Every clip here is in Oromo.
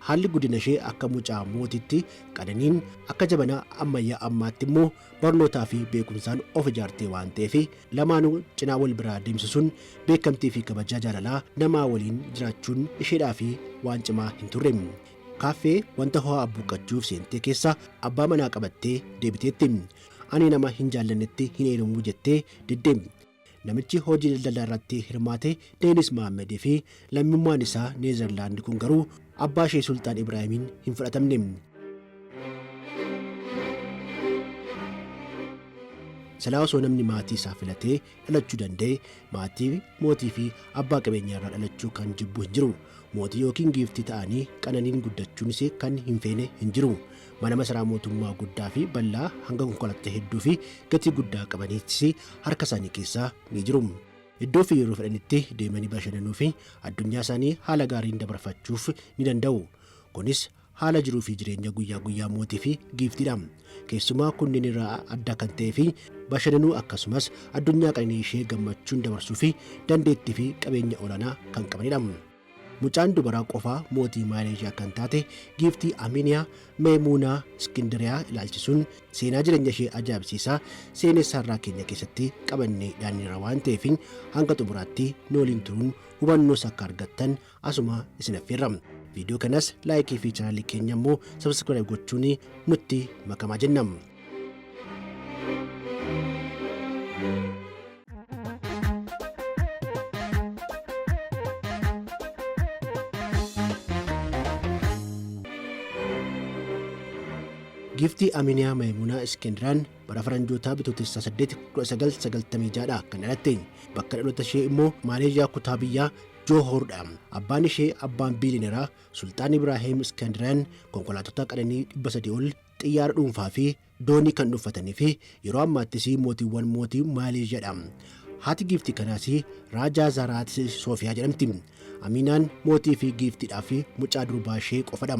Haalli guddina ishee akka mucaa mootiitti qananiin akka jabanaa ammayyaa ammaatti immoo barnootaa fi beekumsaan of ijaartee waan ta'eef lamaanuu cinaa wal biraa deemsisuun beekamtii fi kabajaa jaalalaa namaa waliin jiraachuun isheedhaa fi waan cimaa hin turre. Kaaffee wanta ho'aa abbuuqqachuuf seentee keessa abbaa manaa qabattee deebiteetti. Ani nama hin jaallannetti hin heerumuu jettee didde. Namichi hojii daldalaa irratti hirmaate Deenis Mahammadii fi lammummaan isaa Neezerlaand kun garuu abbaa ishee Sultaan Ibraahimiin hin fudhatamne. Silaa osoo namni maatii isaa filatee dhalachuu danda'e maatii mootii fi abbaa qabeenyaa irraa dhalachuu kan jibbu hin jiru. Mootii yookiin giiftii ta'anii qananiin guddachuunis kan hin feene hin jiru. Mana masaraa mootummaa guddaa fi bal'aa hanga konkolaattota hedduu fi gatii guddaa qabaniitis harka isaanii keessaa ni jiru. Iddoo fi yeroo fedhanitti deemanii bashannanuu fi addunyaa isaanii haala gaariin dabarfachuuf ni danda'u. Kunis haala jiruu fi jireenya guyyaa guyyaa mootii fi giiftiidha. Keessumaa kunneen irraa adda kan ta'ee fi bashannanuu akkasumas addunyaa qananii ishee gammachuun dabarsuu fi dandeettii fi qabeenya olaanaa kan qabanidha. Mucaan dubaraa qofaa mootii Maaleeshiyaa kan taate giiftii Aminiyaa Meemuunaa Iskindiriyaa ilaalchisuun seenaa jireenya ishee ajaa'ibsiisaa seenessa keenya keessatti qabannee dhiyaanneerra waan ta'eef hanga xumuraatti nu waliin turuun hubannoos akka argattan asuma isin affeerra. Viidiyoo kanas like fi chaanaalii keenya immoo subscribe gochuun nutti makamaa jenna. Giiftii Aminiyaa Maymunaa Iskendiraan bara faranjootaa Bitootessa 8 1996 kan dhalatte. Bakka dhaloota ishee immoo Maaleeshiyaa kutaa biyyaa Joohoordha. Abbaan ishee abbaan biilineraa Sultaan Ibraahim Iskendiraan konkolaattota qananii 300 ol, xiyyaara dhuunfaa fi doonii kan dhuunfatanii fi yeroo ammaattis mootiiwwan mootii Maaleeshiyaadha. Haati giiftii kanaas Raajaa Zaraat Soofiyaa jedhamti. Aminaan mootii fi giiftiidhaa fi mucaa durbaa ishee qofadha.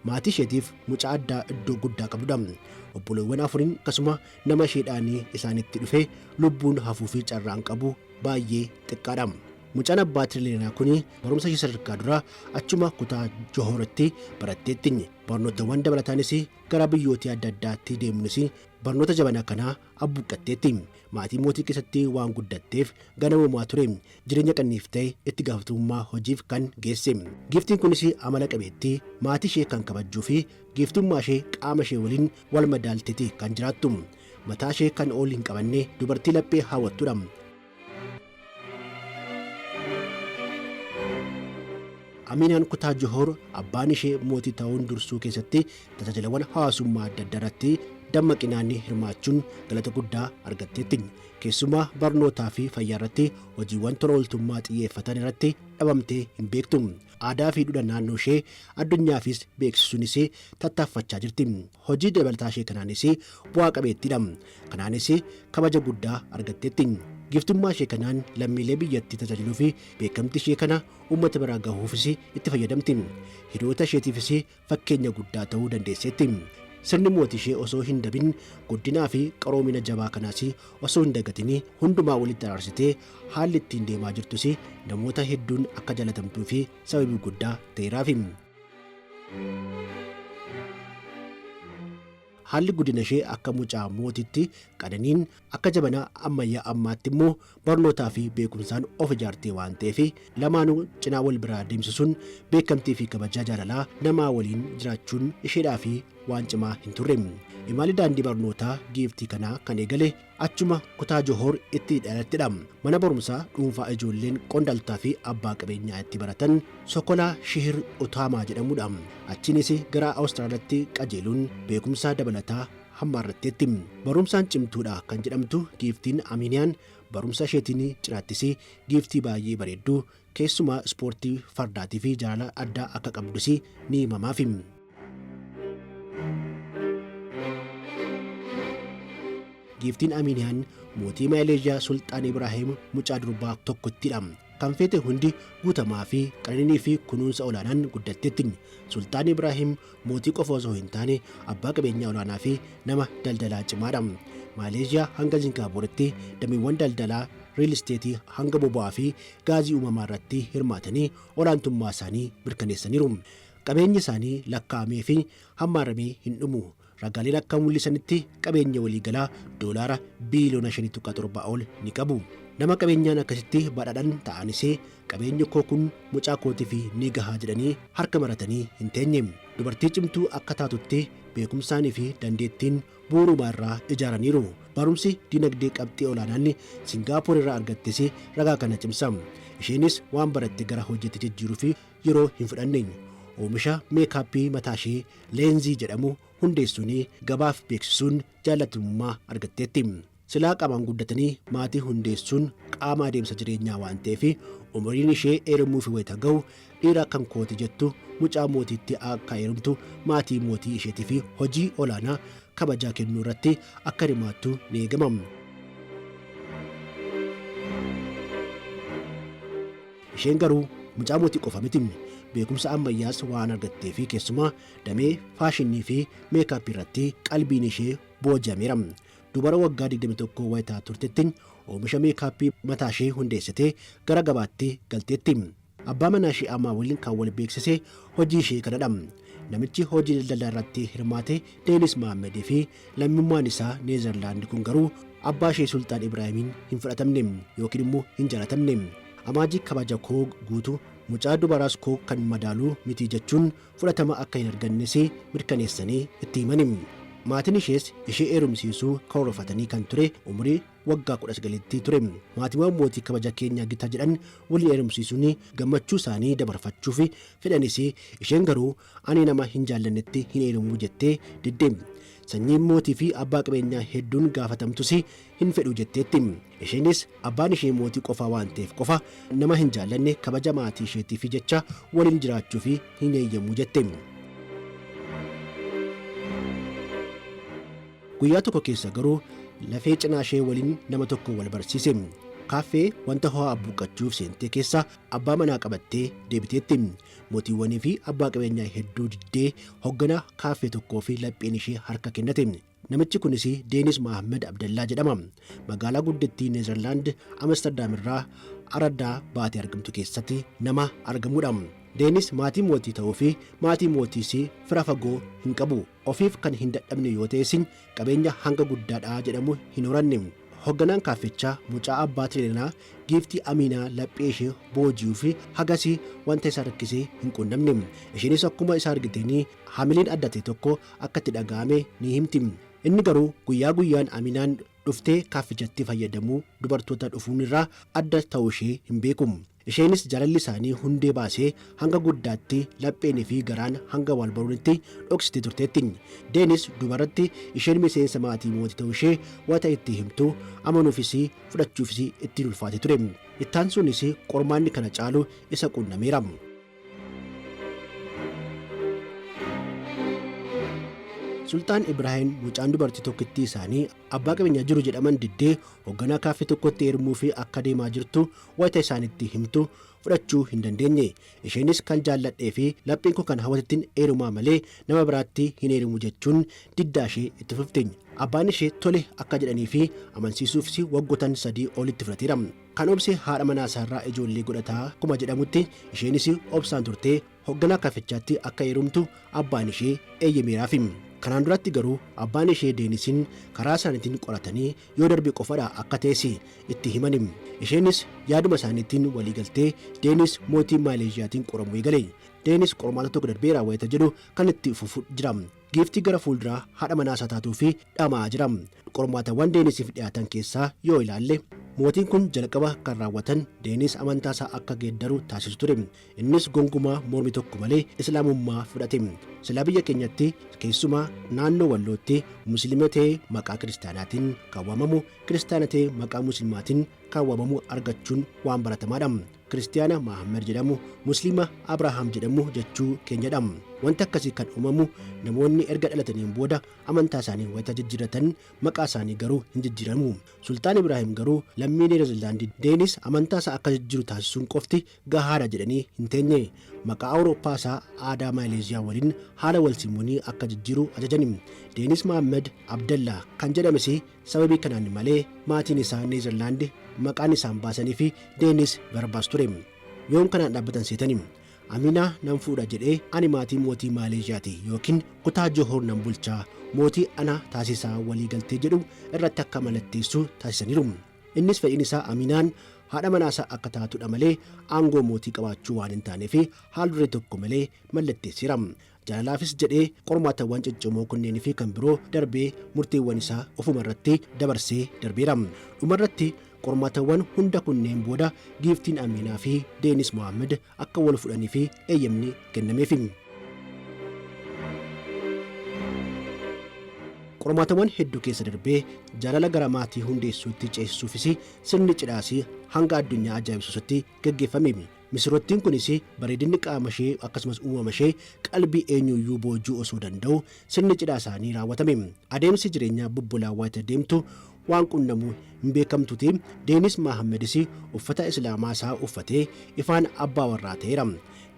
Maatii isheetiif mucaa addaa iddoo guddaa qabdudha. Obboleewwan afuriin akkasuma nama isheedhaan isaanitti dhufe lubbuun hafuu fi carraan qabu baay'ee xiqqaadha. Mucaan abbaa tiriliyoonaa kun barumsa ishee sadarkaa duraa achuma kutaa Johoritti baratteetti. Barnootawwan dabalataanis gara biyyoota adda addaatti deemuunis barnoota jabana kanaa abbuuqqatteetti. Maatii mootii keessatti waan guddatteef ganamumaa ture jireenya qanniif ta'e itti gaafatamummaa hojiif kan geesse. Giiftiin kunis amala qabeettii maatii ishee kan kabajjuu fi giiftummaa ishee qaama ishee waliin wal madaalteeti kan jiraattu. Mataa ishee kan ol hin qabanne dubartii laphee hawwattudha. Aminaan kutaa Johor abbaan ishee mootii ta'uun dursuu keessatti tajaajilawwan hawaasummaa adda addaa irratti dammaqinaan hirmaachuun galata guddaa argatteetti. Keessumaa barnootaa fi fayyaa irratti hojiiwwan tola ooltummaa xiyyeeffatan irratti dhabamtee hin beektu. Aadaa fi duudhaa naannoo ishee addunyaafis beeksisuunis tattaaffachaa jirti. Hojii dabalataa ishee kanaanis bu'aa qabeettiidha. Kanaanis kabaja guddaa argatteetti. Giiftummaa ishee kanaan lammiilee biyyattii tajaajiluu fi beekamtii ishee kana uummata biraa gahuufis itti fayyadamti. Hiriyoota isheetiifis fakkeenya guddaa ta'uu dandeesseetti. Sirni mootii ishee osoo hin dabin guddinaa fi qaroomina jabaa kanaas osoo hin dagatin hundumaa walitti araarsitee haalli ittiin deemaa jirtus namoota hedduun akka jaalatamtuu fi sababii guddaa ta'eeraafi. Haalli guddina ishee akka mucaa mootiitti qananiin akka jabanaa ammayyaa ammaatti immoo barnootaa fi beekumsaan of ijaartee waan ta'eef lamaanuu cinaa wal biraa deemsisuun beekamtii fi kabajaa jaalalaa namaa waliin jiraachuun isheedhaa fi waan cimaa hin turre. Imalli daandii barnootaa giiftii kanaa kan eegale achuma kutaa Johor itti dhalattedha. Mana barumsaa dhuunfaa ijoolleen qondaaltotaa fi abbaa qabeenyaa itti baratan Sokolaa Shihir Utaamaa jedhamudha. Achiinis gara Awustiraaliyaatti qajeeluun beekumsa dabalataa hammaarratteetti. Barumsaan cimtuudha kan jedhamtu giiftiin Aminiyaan barumsa isheetiin cinaattis giiftii baay'ee bareedduu keessumaa ispoortii fardaatii fi jaalala addaa akka qabdus ni himamaafi. Giiftiin Aminiyaan mootii Maaleeshiyaa Sulxaan Ibraahim mucaa durbaa tokkottidha. Kan feete hundi guutamaa fi qananii fi kunuunsa olaanaan guddatteetti. Sulxaan Ibraahim mootii qofa osoo hin taane abbaa qabeenyaa olaanaa fi nama daldalaa cimaadha. Maaleeshiyaa hanga Zinkaabooritti dameewwan daldalaa real estate hanga boba'aa fi gaazii uumamaa irratti hirmaatanii olaantummaa isaanii mirkaneessaniiru. Qabeenyi isaanii lakkaa'amee fi hammaaramee hin dhumu. Ragaaleen akka mul'isanitti qabeenya waliigalaa doolaara biiliyoona 5.7 ol ni qabu. Nama qabeenyaan akkasitti badhaadhan ta'anis qabeenya koo kun mucaa kootiif ni gahaa jedhanii harka maratanii hin teenye. Dubartii cimtuu akka taatutti beekumsaanii fi dandeettiin bu'uuruma irraa ijaaraniiru. Barumsi dinagdee qabxii olaanaan Singaapoor irraa argattes ragaa kana cimsa. Isheenis waan baratte gara hojiitti jijjiiruuf yeroo hin fudhanne. Oomisha meekaappii mataa ishee Leenzii jedhamu hundeessuun gabaaf beeksisuun jaallatamummaa argatteetti. Silaa qaamaan guddatanii maatii hundeessuun qaama adeemsa jireenyaa waan ta'eef umuriin ishee heerumuuf wayita gahu dhiira kan kooti jettu mucaa mootiitti akka heerumtu maatii mootii isheetii fi hojii olaanaa kabajaa kennuu irratti akka hirmaattu ni eegama. Isheen garuu mucaa mootii qofa miti. Beekumsa ammayyaas waan argattee fi keessumaa damee faashinii fi meekaappii irratti qalbiin ishee booji'ameera. Dubara waggaa 21 wayitaa turtetti oomisha meekaappii mataa ishee hundeessitee gara gabaatti galteetti. Abbaa manaa ishee ammaa waliin kan wal beeksise hojii ishee kanadha. Namichi hojii daldalaa irratti hirmaate Deenis Mahammadii fi lammummaan isaa Neezerlaandi kun garuu abbaa ishee Sultaan Ibraahimiin hin fudhatamne yookiin immoo hin jaalatamne. Amaajii kabaja koo guutu mucaa dubaraas koo kan madaaluu miti jechuun fudhatama akka hin argannes mirkaneessanii itti himani. Maatiin ishees ishee heerumsiisuu karoorfatanii kan ture umurii waggaa 19tti ture. Maatiiwwan mootii kabaja keenya gita jedhan waliin heerumsiisuun gammachuu isaanii dabarfachuuf fedhanis isheen garuu ani nama hin jaallannetti hin heerumuu jettee didde. Sanyiin mootii fi abbaa qabeenyaa hedduun gaafatamtus hin fedhu jetteetti. Isheenis abbaan ishee mootii qofa waan ta'eef qofa nama hin jaallanne kabaja maatii isheetiif jecha waliin jiraachuuf hin eeyyamuu jette. Guyyaa tokko keessa garuu lafee cinaa ishee waliin nama tokko wal barsiise. Kaaffee wanta ho'aa abbuuqqachuuf seentee keessa abbaa manaa qabattee deebiteetti. Mootiiwwanii fi abbaa qabeenyaa hedduu diddee hoogganaa kaaffee tokkoo fi lapheen ishee harka kennate. Namichi kunis Deenis Mahammed Abdallaa jedhama. Magaalaa guddittii Neezerlaand Amsterdam irraa araddaa baatee argamtu keessatti nama argamudha. Deenis maatii mootii ta'uu fi maatii mootiis fira fagoo hin qabu. Ofiif kan hin dadhabne yoo ta'es qabeenya hanga guddaadhaa jedhamu hin horanne. Hoogganaan kaaffichaa mucaa abbaa tireenaa giiftii Aminaa laphee ishee booji'uu fi hagasii wanta isa rakkisee hin qunnamne. Isheenis akkuma isa argiteen haamileen adda ta'e tokko akka itti dhaga'ame ni himti. Inni garuu guyyaa guyyaan Aminaan dhuftee kaaffichatti fayyadamuu dubartoota dhufuun irraa adda ta'uu ishee hin beeku. Isheenis jaalalli isaanii hundee baasee hanga guddaatti lapheenii fi garaan hanga wal baruunitti dhoksitee turteetti. Deenis dubaratti isheen miseensa maatii mootii ta'uu ishee wanta itti himtu amanuufis fudhachuufis ittiin ulfaate ture. Ittaan sunis qormaanni kana caalu isa qunnameera. Sultaan Ibraahim mucaan dubartii tokkittii isaanii abbaa qabeenyaa jiru jedhaman diddee hoogganaa kaaffee tokkotti heerumuu fi akka deemaa jirtu wayita isaanitti himtu fudhachuu hin dandeenye. Isheenis kan jaalladhee fi lapheen koo kan hawwatettiin heerumaa malee nama biraatti hin heerumu jechuun diddaa ishee itti fufte. Abbaan ishee tole akka jedhanii fi amansiisuufis waggoottan 3 olitti fudhateera. Kan obse haadha manaa isaarraa ijoollee godhataa akkuma jedhamutti isheenis obsaan turtee hoogganaa kaaffichaatti akka heerumtu abbaan ishee eeyyameeraafi. Kanaan duratti garuu abbaan ishee Deenisiin karaa isaaniitiin qoratanii yoo darbe qofadha akka ta'es itti himani. Isheenis yaaduma isaaniitiin waliigaltee Deenis mootii Maaleeshiyaatiin qoramuu eegale. Deenis qormaata tokko darbeera wayita jedhu kan itti fufu jira. Giiftii gara fuulduraa haadha manaa isaa taatuu fi dhama'aa jira. Qormaatawwan Deenisiif dhiyaatan keessaa yoo ilaalle mootiin kun jalqaba kan raawwatan Deenis amantaa isaa akka geeddaru taasisu ture. Innis gonkumaa mormi tokko malee islaamummaa fudhate. Silaa biyya keenyatti keessumaa naannoo Wallootti musliima ta'ee maqaa kiristaanaatiin kan waamamu kiristaana ta'ee maqaa muslimaatiin kan waamamu argachuun waan baratamaadha. Kiristiyaana Mahammed jedhamu musliima Abrahaam jedhamu jechuu keenyadha. Wanti akkasii kan uumamu namoonni erga dhalataniin booda amantaa isaanii wayita jijjiiratan maqaa isaanii garuu hin jijjiiramu. Sultaan Ibraahim garuu lammii Neezerlaandi Deenis amantaa isaa akka jijjiiru taasisuun qofti gahaadha jedhanii hin teenye. Maqaa Awurooppaa isaa aadaa Maaleeziyaa waliin haala wal simuunii akka jijjiiru ajajani. Deenis Mahammed Abdallaa kan jedhames sababii kanaan malee maatiin isaa Neezerlaandi maqaan isaan baasanii fi Deenis Verbaas ture. Yoom kanaan dhaabbatan seetani. Aminaa nan fuudha jedhee, ani maatii mootii Maaleeshiyaati yookiin kutaa Johor nan bulchaa, mootii ana taasisaa walii galtee jedhu irratti akka mallatteessu taasisaniiru. Innis fedhiin isaa Aminaan haadha manaasaa akka taatudha malee aangoo mootii qabaachuu waan hin taaneef haal duree tokko malee mallatteesseera. Jaalalaafis jedhee qormaatawwan ciccimoo kunneenii fi kan biroo darbee murteewwan isaa ofuma irratti dabarsee darbeera. Dhumarratti qormaatawwan hunda kunneen booda giiftiin Aminaa fi Deenis Mohaammed akka wal fudhanii fi eeyyamni kennameef. Qormaatawwan hedduu keessa darbee jaalala gara maatii hundeessuutti ceesisuufis sirni cidhaas hanga addunyaa ajaa'ibsiisutti gaggeeffame. Misirrottiin kunis bareedinni qaama ishee akkasumas uumama ishee qalbii eenyuyyuu boojuu osoo danda'u sirni cidhaa isaanii raawwatame. Adeemsi jireenyaa bubbulaan wayita deemtu waan qunnamuu hin beekamtuti. Deenis Mahammedis uffata islaamaa isaa uffatee ifaan abbaa warraa ta'eera.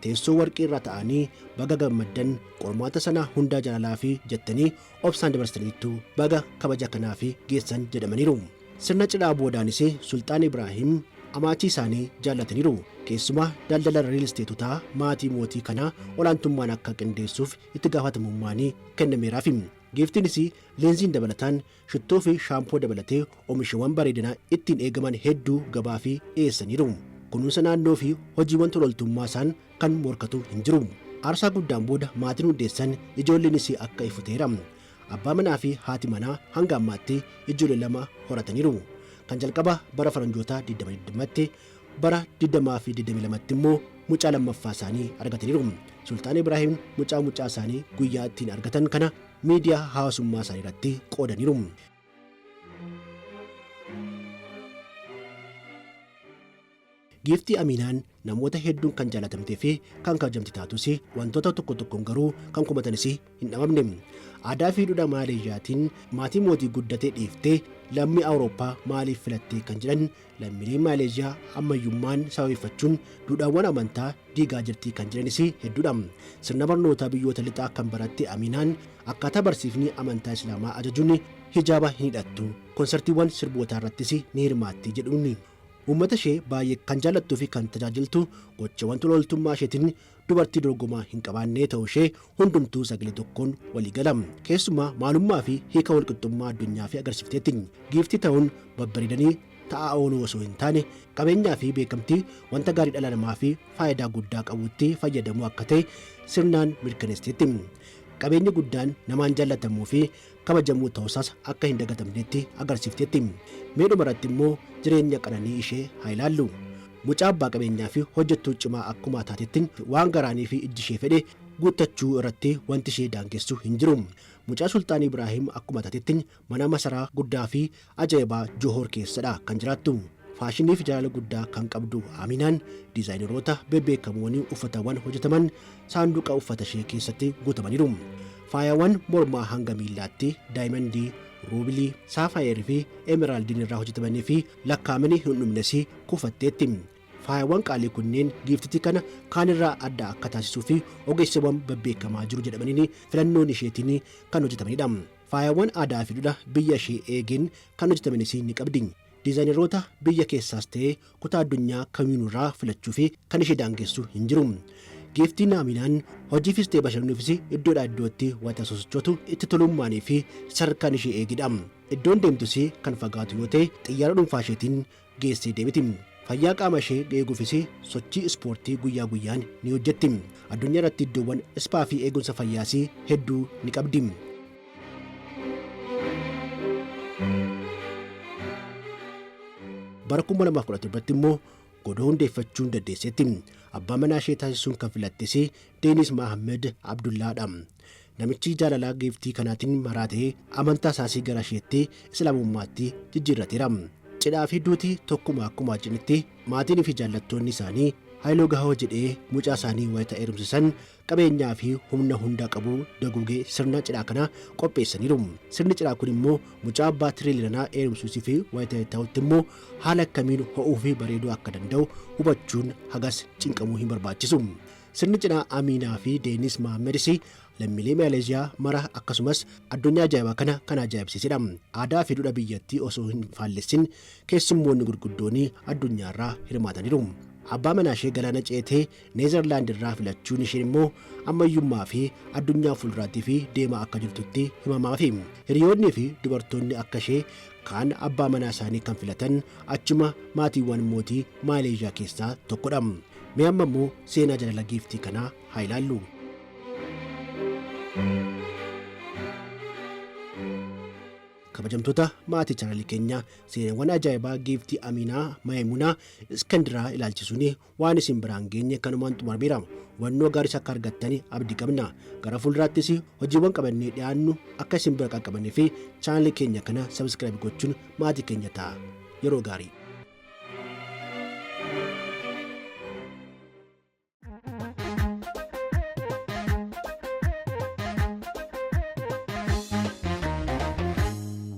Teessoo warqii irra ta'anii baga gammaddan, qormaata sana hundaa jaalalaa fi jettanii obsaan dabarsitaniittu, baga kabaja kanaa fi geessan jedhamaniiru. Sirna cidhaa boodaanis Sultaan Ibraahim amaachii isaanii jaallataniiru. Keessumaa daldala real esteetotaa maatii mootii kanaa olaantummaan akka qindeessuuf itti gaafatamummaan kennameeraaf. Giiftiinis leenziin dabalataan shittoo fi shaampoo dabalatee oomishawwan bareedinaa ittiin eegaman hedduu gabaa fi dhiyeessaniiru. Kunuunsa naannoo fi hojiiwwan tololtummaa isaan kan morkatu hin jiru. Aarsaa guddaan booda maatiin hundeessan ijoolleenis akka ifu ta'eera. Abbaa manaa fi haati manaa hanga ammaatti ijoollee 2 horataniiru. Kan jalqaba bara faranjootaa 2020tti, bara 20 fi 22tti immoo mucaa lammaffaa isaanii argataniiru. Sultaan Ibraahim mucaa mucaa isaanii guyyaa ittiin argatan kana miidiyaa hawaasummaa isaanii irratti qoodaniiru. Giiftii Aminaan namoota hedduun kan jaalatamtee fi kan kabajamte taatus wantoota tokko tokkoon garuu kan komatanis hin dhabamne. Aadaa fi duudhaa Maaleeshiyaatiin maatii mootii guddatee dhiiftee lammii Awurooppaa maaliif filattee kan jedhan, lammiileen Maaleeshiyaa ammayyummaan sababeeffachuun duudhaawwan amantaa diigaa jirti kan jedhanis hedduudha. Sirna barnootaa biyyoota lixaa kan baratte Aminaan akkaataa barsiifni amantaa Islaamaa ajajuun hijaaba hin hidhattu. Konsartiiwwan sirbootaa irrattis ni hirmaatti jedhuun. Uummata ishee baay'ee kan jaallattuu fi kan tajaajiltu, gochawwan tola ooltummaa isheetiin dubartii dorgomaa hin qabaanne ta'uu ishee hundumtuu sagalee tokkoon walii gala. Keessumaa maalummaa fi hiika walqixxummaa addunyaa fi agarsiifteetti. Giiftii ta'uun babbareedanii ta'aa ooluu osoo hin taane qabeenyaa fi beekamtii wanta gaarii dhala namaa fi faayidaa guddaa qabutti fayyadamuu akka ta'e sirnaan mirkaneessiteetti. Qabeenyi guddaan namaan jaallatamuu fi kabajamuu ta'uusaas akka hin dagatamnetti agarsiifteetti. Mee dhumarratti immoo jireenya qananii ishee haa ilaallu. Mucaa abbaa qabeenyaa fi hojjettuu cimaa akkuma taatetti waan garaanii fi ijji ishee fedhe guuttachuu irratti wanti ishee daangessu hin jiru. Mucaa Sultaan Ibraahim akkuma taatetti mana masaraa guddaa fi ajaa'ibaa Johor keessadha kan jiraattu. Faashiniif jaalala guddaa kan qabdu Aminaan diizaayineroota bebbeekamoon uffatawwan hojjetaman saanduqa uffata ishee keessatti guutamaniiru. Faayawwan mormaa hanga miillaatti daayimandii, ruubilii, saafaayir fi emeraaldiin irraa hojjetamanii fi lakkaa'amanii hin dhumnes kuufatteetti. Faayawwan qaalii kunneen giiftitii kana kaanirraa adda akka taasisuu fi ogeessawwan bebbeekamaa jiru jedhamaniin filannoon isheetiin kan hojjetamanidha. Faayawwan aadaa fi duudhaa biyya ishee eegeen kan hojjetamanis ni qabdi. Diizaayineroota biyya keessaas ta'ee kutaa addunyaa kamiinurraa filachuu fi kan ishee daangessu hin jiru. Giiftiin Aminaan hojiifis ta'e bashannanuufis iddoodhaa iddootti wanta sosochootu itti tolummaanii fi sadarkaan ishee eegidha. Iddoon deemtus kan fagaatu yoo ta'e xiyyaara dhuunfaa isheetiin geessee deebiti. Fayyaa qaama ishee eeguufis sochii ispoortii guyyaa guyyaan ni hojjetti. Addunyaa irratti iddoowwan ispaa fi eegumsa fayyaas hedduu ni qabdi. Bara 2017 immoo godoo hundeeffachuun dandeesseetti. Abbaa manaa ishee taasisuun kan filattes Deenis Mahammed Abdullaadha. Namichi jaalalaa giiftii kanaatiin maraatee amantaa isaas gara isheetti islaamummaatti jijjiirrateera. Cidhaa fi duuti tokkuma akkuma jedhanitti maatiin fi jaallattoonni isaanii Haayiloo Gahoo jedhee mucaa isaanii wayita heerumsisan qabeenyaa fi humna hunda qabu daguugee sirna cidhaa kana qopheessaniiru. Sirni cidhaa kun immoo mucaa abbaa tiriiliyoonaa heerumsiisuu fi wayita ta'utti immoo haala akkamiin ho'uu fi bareeduu akka danda'u hubachuun hagas cinqamuu hin barbaachisu. Sirni cidhaa Aminaa fi Deenis Mahammedis lammiilee Maaleeshiyaa mara akkasumas addunyaa ajaa'ibaa kana kan ajaa'ibsiisedha. Aadaa fi duudhaa biyyattii osoo hin faallessin keessummoonni gurguddoon addunyaarraa hirmaataniiru. Abbaa manaa ishee galaana ceetee Neezerlaand irraa filachuun isheen immoo ammayyummaa fi addunyaa fuulduraattii fi deemaa akka jirtutti himamaafi. Hiriyoonnii fi dubartoonni akka ishee kaan abbaa manaa isaanii kan filatan achuma maatiiwwan mootii Maaleeshiyaa keessaa tokkodha. Mee amma immoo seenaa jaalala giiftii kanaa haa ilaallu. Kabajamtoota maatii chaanalii keenyaa, seenaawwan ajaa'ibaa giiftii Aminaa Maayimunaa Iskandiraa ilaalchisuun waan isin biraan geenye kanumaan xumurameera. Hubannoo gaarii akka argattanii abdii qabna. Gara fuulduraattis hojiiwwan qabannee dhiyaannu akka isin bira qaqqabanii fi chaanalii keenya kana subscribe gochuun maatii keenya ta'a. Yeroo gaarii.